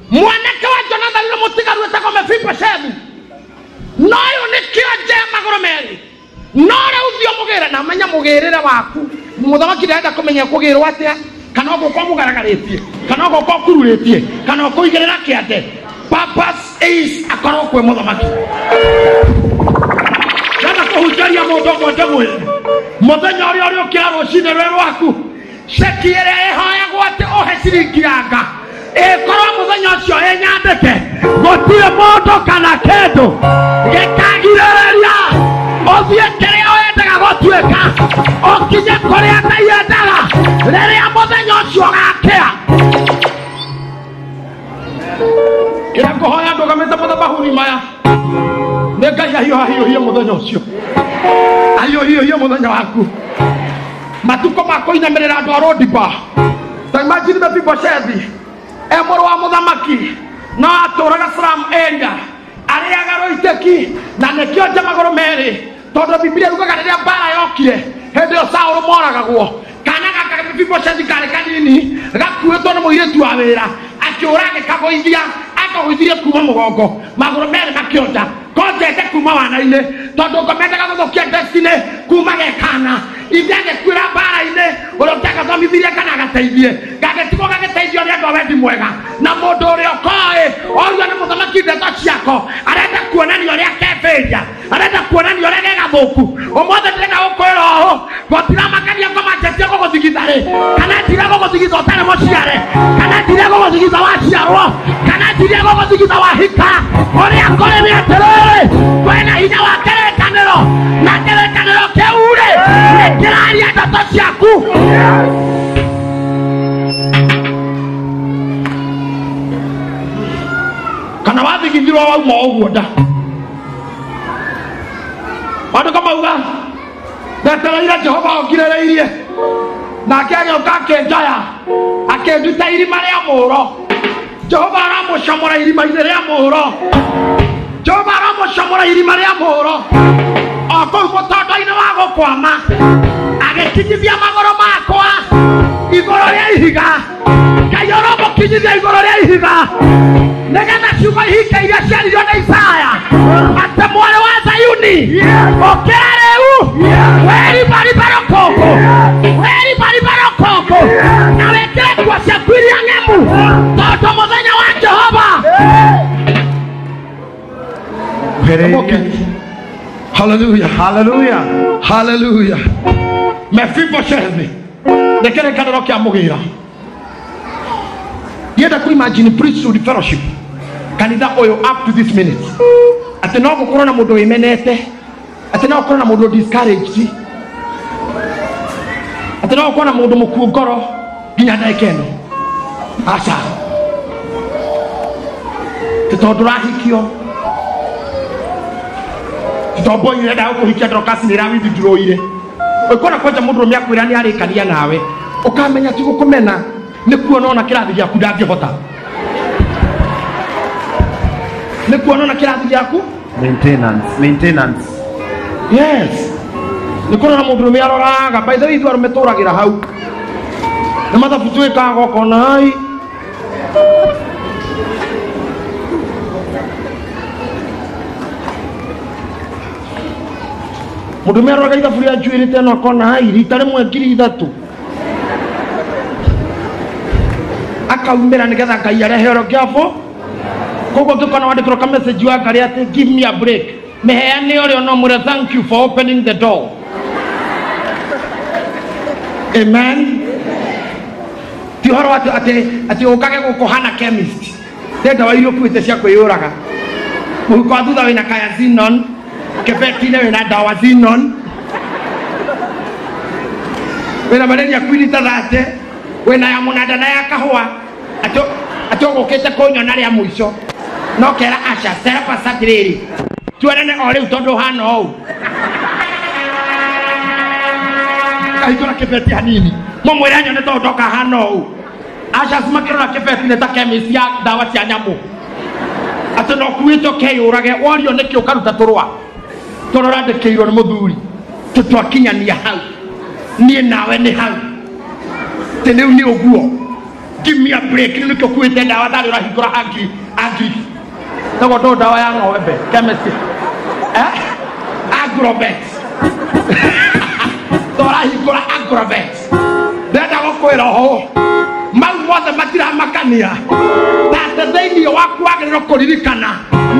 mwanake wa Jonathani nĩ mũtigaru wĩtagwo Mefiboshethu, no ũyũ nĩ kĩonje magũrũ merĩ, no rĩu thiĩ ũmũgĩre na menya mũgĩrĩre waku. Mũthamaki ndarenda kũmenya kũgĩrwo atĩa, Kana ũgũka ũmũgaragarĩtie, kana ũgũka ũkururĩtie, kana ũkũigĩrĩra kĩande. Purpose is akorwo kwĩ mũthamaki. Ndenda kũhunjĩria mũndũ ũmwe ndĩmwĩre, mũthenya ũrĩa ũrĩũkĩra rũcinĩ rwĩ rwaku, ceki ĩrĩa ĩhoyagwo atĩ ũhe ciringi yanga ĩkorwo mũthenya ũcio ĩnyandĩke, gũtirĩ mũndũ kana kĩndũ gĩkagirĩrĩria ũthiĩ kĩrĩa wendaga gũtuĩka, ũkinye kũrĩa Ngai endaga rĩrĩa mũthenya ũcio ũgakĩa. Kĩrĩa ngũhoya ndũgamĩte mathabahuni maya nĩ Ngai ahiũhahiũhie mũthenya ũcio, ahiũhiũhie mũthenya waku. Matukũ ma kũinamĩrĩra andũ a Rodiba. Ta imagine Mefiboshethi e mũrũ wa mũthamaki no atũraga slum area, arĩaga rũitĩki na nĩkĩo nja magũrũ merĩ, tondũ Biblia yugaga rĩrĩa mbara yokire hĩndĩ ĩyo Saũlũ moragagwo, kana gaka Mefiboshethi karĩ kanini gakuĩtwo nĩ mũirĩtu wa wĩra, akĩũra agĩkagũithia, akagũithirie kuma mũgongo, magũrũ merĩ makĩonja konjete kuma wana-inĩ, tondũ ngomendaga gũthũkia destiny kuma gekana. Ithe agĩkuĩra mbara-inĩ, ũrĩa ũngĩagathomithirie kana agateithie, gagĩtigwo gagĩteithio nĩ andũ a wendi mwega. Na mũndũ ũrĩa ũkoĩ orio nĩ mũthamaki ndeto ciako, arenda kuonania ũrĩa kebĩria, arenda kuonania ũrĩa gegathũku. Ũmũthĩ ndĩrenda gũkwĩra ũũ, gũtiramakania ngoma njetie gũgũthigitha rĩ, kana njire gũgũthigitha ũtarĩ mũciare, kana njire gũgũthigitha waciarwo, kana njire gũgũthigitha wahika. Ũrĩa kũrĩ nĩ atĩrĩrĩ, kwĩna hinya wa kĩrĩkanĩro, na kĩrĩkanĩro kĩu rĩ nĩ kĩraria ndeto ciaku. Kana wathigithirwo wauma ũguo nda, maandĩko mauga ndetereire Jehova ongirĩrĩirie, nake agĩũka akĩnjoya akĩnduta irima rĩa mũũro. Jehova aramũcamũra irima-inĩ rĩa mũũro, Jehova aramũcamũra irima rĩa mũũro, o kũu mũtondo-inĩ wa gũkwama, agĩkinyithia magũrũ makwa igũrũ rĩa ihiga. Ngai ũramũkinyithia igũrũ rĩa ihiga, nĩgetha ciugo ihinge iria ciaririo nĩ Isaya atĩ mwarĩ wa Zayuni ũkĩra rĩu, wĩribariba rũkũngũ, wĩribariba rũkũngũ, na wĩkĩre nguo ciaku iria ng'emu, tondũ mũthenya wa Jehova. Hallelujah. Hallelujah. Hallelujah. Mefiboshethi nĩ kĩrĩkanĩro kĩa mũgĩra. Ndienda ku imagine priesthood fellowship kanitha ũyũ up to this minute, atĩ no gũkorwo na mũndũ wĩmenete, atĩ no gũkorwo na mũndũ discouraged, atĩ no gũkorwo na mũndũ mũkuũ ngoro nginya ndagĩka ĩno. Aca, ti tondũ ũrahikio, ti tondũ boy ũrenda gũkũhikia Dorcas nĩ ĩrawithdraw-ire. Ũkona kwanja mũndũ ũrũme akwĩra nĩ arĩkania nawe, ũkamenya ti gũkũmena, nĩ kuona ona kĩrathi gĩaku ndangĩhota, nĩ kuona ona kĩrathi gĩaku Maintenance. Maintenance. Yes, nĩ kuona mũndũ ũrũme aroraga. By the way, ithuĩ arũme tũragĩra hau nĩ mathabu twĩkaga ũkona ai mũndũ ũrũme aroraga ithabu rĩa njuĩrĩ tena ũkona ai rita rĩmwe 3,000 akaumĩra nĩgetha Ngai arehe ũrĩa ũngĩ abo. Koguo ũngĩkona wandĩkĩrwo ka message wa Ngai atĩ give me a break, mĩheane ũrĩa no mwĩre thank you for opening the door. Amen. Ti ũhoro atĩ atĩ atĩ ũkage gũkũ hana chemist, nĩ ndawa iria ũkuĩte cia kwĩyũraga. Mũhuko wa thutha wĩna kaya Xenon, kĩbeti-inĩ wĩna ndawa Xenon, wĩna malaria queen ta 30, wĩna ya mũnanda na ya kahũa, atĩ atĩ ũgũkĩte kũnyona rĩa mũico no kera aca tera pasa atĩrĩrĩ, tuonane o rĩu tondũ ũhana ũũ. Kahingũra kĩbeti hanini, mũmwĩre nyone tondũ ndoka hana ũũ. Aca makĩrora kĩbeti nĩ ta chemist ya ndawa cia nyamũ, atĩ no ũkuĩte ũkeyũrage, worio nĩkĩ ũkaruta tũrũa tũrĩa ũrandĩkĩirwo nĩ mũthuri, tũtwakinyania hau, niĩ nawe nĩ hau, atĩ rĩu nĩ ũguo. Give me a break, rĩu nĩkĩo ũkuĩte ndawa tarĩ ũrahingũra agri agri Togo ndo ndawa ya ng'ombe chemist, agrovet, tũrahingũra agrovet. Ndĩrenda gũkwĩra ũũ, mau mothe matiramakania tate thĩinĩ waku wagĩrĩirwo kũririkana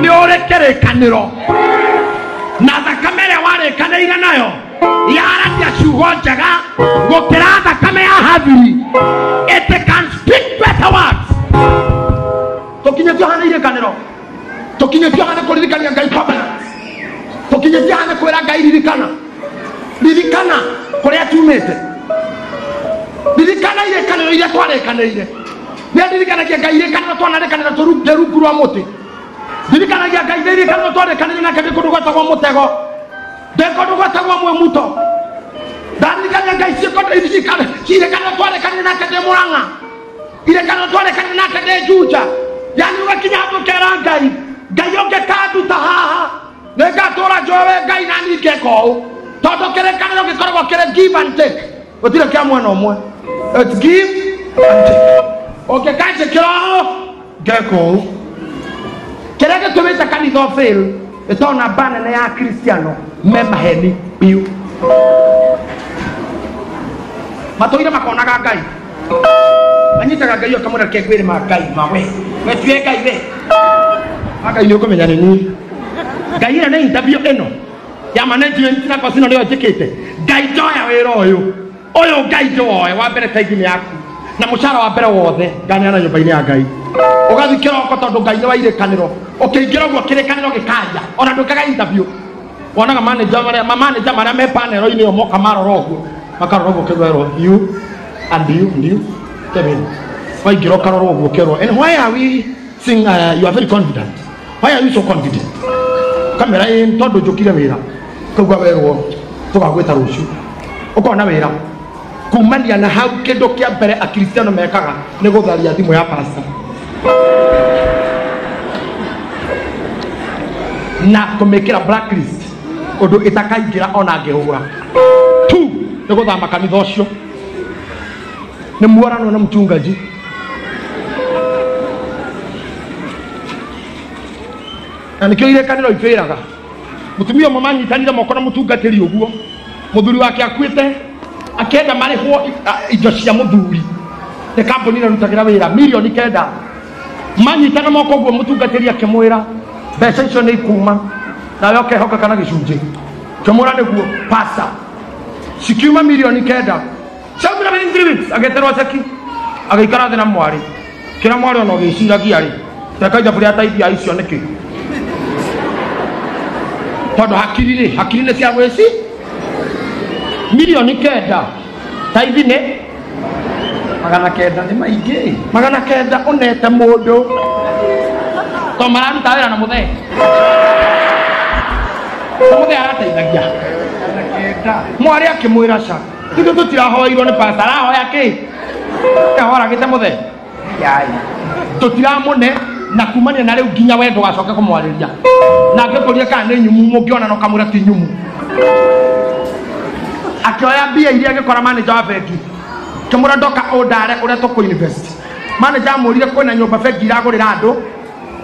nĩ ũrĩ kĩrĩkanĩro na thakame ĩrĩa warĩkanĩire nayo yaragia ciugo njega gũkĩra thakame ya Habili. It can speak better words. Tũkinyĩtio hana irĩkanĩro, tũkinyĩtio hana kũririkania Ngai covenant, tũkinyĩtio hana kwĩra Ngai ririkana, ririkana kũrĩa tumĩte, ririkana irĩkanĩro iria twarĩkanĩire. Nĩndirikanagia Ngai irĩkanĩro twanarĩkanĩra tũrunge rungu rwa mũtĩ. Ndirikanagia Ngai irĩkanĩro twarĩkanĩire nake ndĩ kũndũ gwetagwo mũtego, ndĩ kũndũ gwetagwo mwĩmuto. Ndarikanagia Ngai irĩkanĩro twarĩkanĩire nake ndĩ Mũrang'a, irĩkanĩro twarĩkanĩire nake ndĩ Juja. Yani ũgakinya handũ ũkera Ngai, Ngai ũngĩkanduta haha nĩngatũra njowe Ngai na niĩ ngeka ũũ, tondũ kĩrĩkanĩro gĩkoragwo kĩrĩ give and take, gũtirĩ kĩa mwena ũmwe. It's give and take. Ũngĩkanjĩkĩra ũũ ngeka ũũ. Kĩrĩa gĩtũmĩte kanitha ũfail nĩ tondũ namba nene ya Akristiano me maheni biũ. Matũire makonaga Ngai, anyitaga Ngai akamwĩra reke ngwĩre ma Ngai ma we, we tiwe Ngai we. Ngai nĩ ũkũmenya nĩ niĩ. Ngai ĩrĩa nĩ interview ĩno ya management na kosi ĩno nĩyo njĩkĩte. Ngai njoya wĩra ũyũ, ũyũ Ngai njoe wa mbere taithi nĩ yaku na mũcara wa mbere wothe nganeana nyũmba-inĩ ya Ngai. Ũgathiĩ kĩroko tondũ Ngai nĩ wa irĩkanĩro, ũkĩingĩra ũguo kĩrĩkanĩro gĩkaria, ona ndũkaga interview. Wonaga manager marĩa ma manager marĩa me panel-inĩ ĩyo moka marora ũguo, makarora ũguo ũkerwo you and you and you Kevin. Waingĩra ũkarora ũguo ũkerwo, and why are we seeing you are very confident? Why are you so confident? Kamera ĩ tondũ njũkire wĩra, kaugua werwo tũgagwĩta rũciũ, ũkona wĩra. Kumania na hau kĩndũ kĩa mbere Akristiano mekaga nĩ gũtharia thimũ ya pastor na kũmĩkĩra blacklist ũndũ ĩtakaingĩra ona angĩhũra. Tu nĩ gũthama kanitha ũcio, nĩ muoranwo na mchungaji. Na nĩkĩo irĩkanĩro ibĩraga. Mũtumia ũmwe manyitanire moko na mũtungatĩri ũguo, mũthuri wake akuĩte, akĩenda marĩhwo indo cia mũthuri nĩ kambuni ĩrĩa ĩrutagĩra wĩra mirioni 9. Manyitana moko ũguo, mũtungatĩri akĩmwĩra mbeca icio nĩ ikuma nawe ũkehoka kana gĩcunjĩ. Kĩmwĩra nĩguo pasta, cikiuma mirioni 9 ciaumire within 3 weeks. Agĩeterwo ceki, agĩikara thĩ na mwarĩ, kĩra mwarĩ ona ũgĩciragia rĩ, reka ithabu rĩa taithia icio nĩkĩ, tondũ hakiri rĩ, hakiri nĩ cia gwĩci. Mirioni 9 taithi nĩ 900 nĩ maingĩ. 900 ũnete mũndũ to mararuta wĩra na mũthee, mũthee arateithagia. Mwarĩ akĩmwĩra ca, ithuĩ tũtirahoeirwo nĩ pastor, arahoya kĩ? Ahoragĩte mũthee, tũtiramũne na kumania na rĩu nginya we ndũgacoke kũmwarĩria. Na angĩkũria kana nĩ nyumu, mũngĩona no kamwĩra ti nyumu. Akĩoya mbia iria agĩkora manager wa bengi, kĩmwĩra ndoka ũndare ũrĩa tũkũ-invest. Manager amwĩrire kwĩna nyũmba bengi iragũrĩra andũ,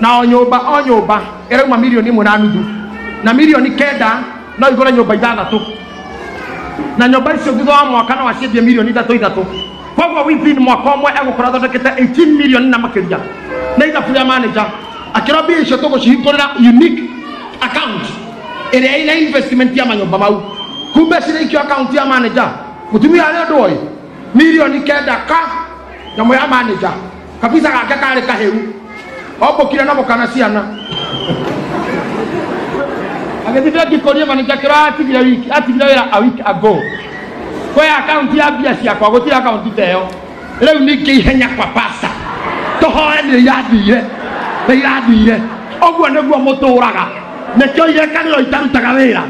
na o nyũmba o nyũmba ĩrauma mirioni 1.5, na mirioni 9 no igũre nyũmba 6, na nyũmba icio thutha wa mwaka no aciendie mirioni 3 3. Koguo within mwaka ũmwe egũkorwo athondekete 18 million na makĩria. Nĩ ithabu rĩa manager akĩrwo mbia icio tũgũcihingũrĩra unique account ĩrĩa ĩna investment ya manyũmba mau. Kumbe ciraikio account ya manager, mũtumia arĩa ũndũ oĩ mirioni 9 ka nyamũ ya manager, kabisa gake karĩ kahĩu, ombũkire na mũkana ciana. Agĩthiĩ bengi kũria manager kĩrĩa atigire wiki, atigire wĩra a week ago. Kwĩ account ya mbia ciakwa, gũtirĩ account ta ĩyo. Rĩu ningĩ ihenya kwa pastor, tũhoe nĩ irathire, nĩ irathire. Ũguo nĩguo mũtũraga. Nĩkĩo irĩkanĩro itarutaga wĩra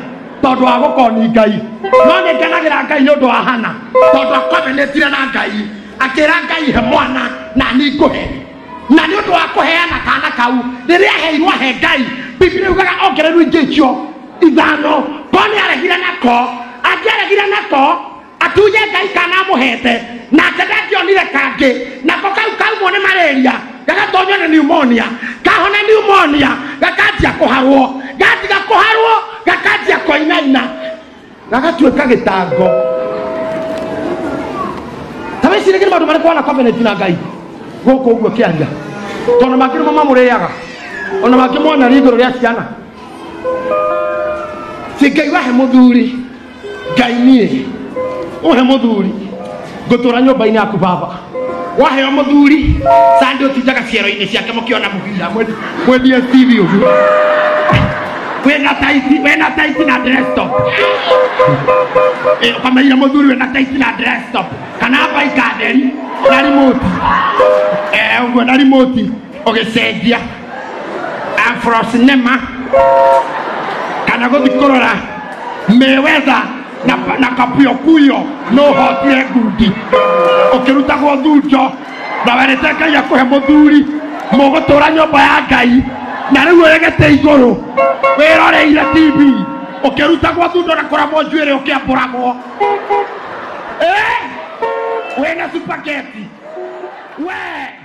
tondũ wa gũkoni Ngai. No nĩ ngenagĩra Ngai nĩ ũndũ wa Hana, tondũ akovenetire na Ngai, akĩra Ngai he mwana na niĩ ngũhe. Na nĩ ũndũ wa kũheana kana kau, rĩrĩa aheirwo ahe Ngai, Biblia yugaga ongererwo ingĩ icio 5. Ko nĩ aregire nako, angĩaregire nako atunye Ngai kana amũhete, nake ndangĩonire kangĩ, nako kau kaumwo nĩ malaria, gagatonywo nĩ pneumonia, kahona pneumonia, gakanjia kũharwo, gatiga kũharwo, gakanjia kũinaina, gagatuĩka gĩtango. wĩciragie nĩ maũndũ marĩkũ wana covenant na Ngai gũkũ ũguo kĩaria tondũ mangĩ nĩmo mamũrĩaga ona mangĩ mona igũrũ rĩa ciana ti Ngai wahe mũthuri Ngai niĩ ũhe mũthuri ngũtũra nyũmba-inĩ yaku baba waheo mũthuri sande ũtindaga ciero-inĩ ciake mũkĩona mũbira mwendie TV ũguo wĩna taiti na dress top ũkameire mũthuri wĩna taiti na dress top kana baika theri na remote ũguo na remote ũgĩcenjia Afro Cinema kana gũthiĩ kũrora Mayweather na Kapio no hotire ngundi ũkĩrutagwo thunjo na werĩte Ngai akũhe mũthuri mũgũtũra nyũmba ya Ngai na rĩu ũregete igũrũ wĩroreire TV ũkĩrutagwo thundo na kũramwo njuĩrĩ ũkĩambũragwo wĩna spaghetti we.